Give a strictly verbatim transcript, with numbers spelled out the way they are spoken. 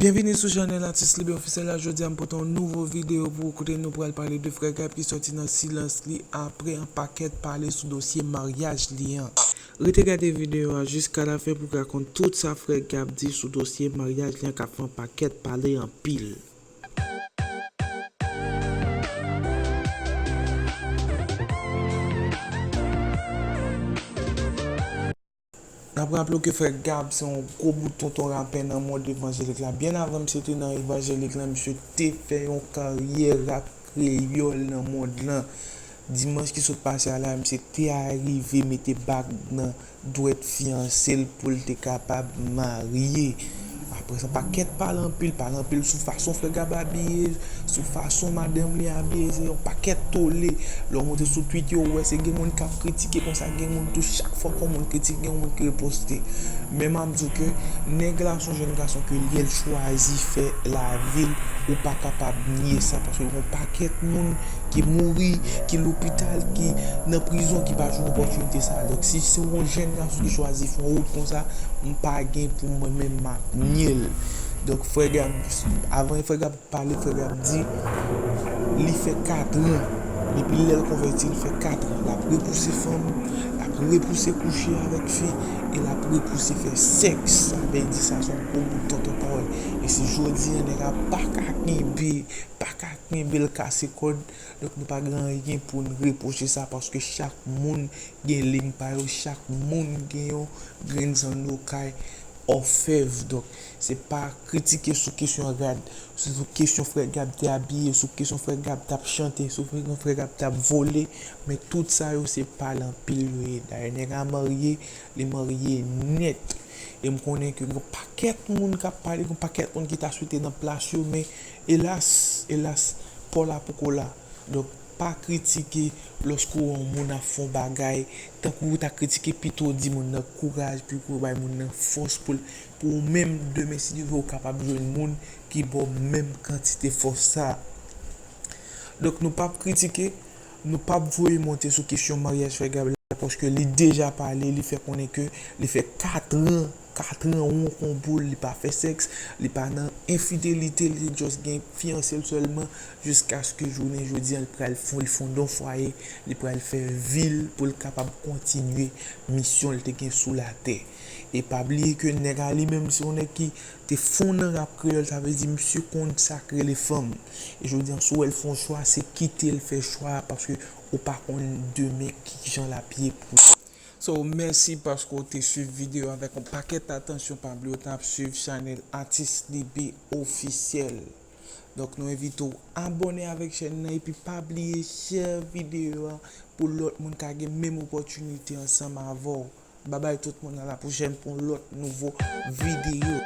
Byenvini sou chanèl Atis Libi Ofisyèl la. Jodi a m pote yon nouvo videyo pou ou kote nou pral pale de frè Gab ki sòti nan silans li apre yon pakèt pale sou dosye maryaj li an. Rete gade videyo a jiska lafen pou w ka konn tout sa frè Gab di sou dosye maryaj li an k ap fè yon pakèt pale anpil. N ap raple w ke frè Gab se yon gwo bout tonton rapè nan mond evanjelik la. Byen avan misye te nan evanjelik la, misye te fè yon karyè rap kreyòl nan mond lan. Dimanch ki sot pase a la, misye te arive mete bag nan dwèt fiyanse l pou l te kapab marye. Apre sa, pakèt pale anpil, pale anpil sou fason frè Gab abiye, sou fason madanm li abiye, se yon pakèt tole. Lè w monte sou Twitter, ou wè se gen moun k ap kritike konsa, gen moun tou, chak fwa ke yon moun kritike, gen yon moun ki riposte. Men m ap di w ke nèg la se yon jèn gason ke li, l chwazi fè lavi l, ou pa kapab nye sa, paske gen yon pakèt moun ki mouri, ki lopital, ki nan prizon, ki pa jwenn opòtinite sa. Donk, si se yon jèn gason ki chwazi fè yon wout konsa, m pa gen pou mwen menm m ap nye l. Donk, frè Gab, avan frè Gab pale, frè Gab di, li fè katran. Depi lè l konvèti, li fè katran. L ap repouse fanm, l ap repouse kouche avèk fi, e l ap repouse fè sèks. Sa vle di sa se yon gwo bout tonton pawòl. E si jodi a nèg la pa ka kenbe, pa ka kenbe l kase kòd, donk nou pa gen anyen pou n repwoche sa, paske chak moun gen liy pa yo, chak moun gen yon grenn zanno kay òfèv. Donk, se pa kritike sou kesyon rad, se sou kesyon frè Gab te abiye, sou kesyon frè Gab t ap chante, sou kesyon frè Gab t ap vole, men tout sa yo se pale anpil yo ye. Dayè, nèg la marye, li marye nèt. E m konnen ke gen pakèt moun k ap pale, gen pakèt moun ki ta swete nan plas yo, men elas, elas, pa w la poko la. Donk, pa kritike lòske w wè yon moun ap fè yon bagay, tankou ou ta kritike pito di moun nan kouraj, pito bay moun nan fòs pou l, pou ou menm demen si Dye vle ou kapab jwenn moun ki ba w menm kantite fòs sa. Donk, nou p ap kritike, nou p ap voye monte sou kesyon maryaj frè Gab la, paske li deja pale, li fè konnen ke li fè katran, katran won kon boul, li pa fè sèks, li pa nan enfidelite, li just gen fiyanse l sèlman, jiskaske jounen jodi a, li pral fon-, li fonde yon fwaye, li pral fè vi l pou l kapab kontinye misyon l te gen sou latè. E pa bliye ke nèg la li menm, se yon nèg ki te fon nan rap kreyòl, sa vle di misye konn sa k rele fanm. E jodi a, si w wè l fè yon chwa, se kite l fè chwa a, paske ou pa konn demen ki jan l ap ye pou ou. So, mèsi paske w te swiv videyo avèk yon pakèt atansyon. Pa bliye w t ap swiv chanèl Atis Libi Ofisyèl. Donk, nou envite w abòne avèk chèn nan, epi pa bliye share videyo a pou lòt moun ka gen menm opòtinite ansanm avè w. Babay tout moun, a la pwochèn pou yon lòt nouvo videyo.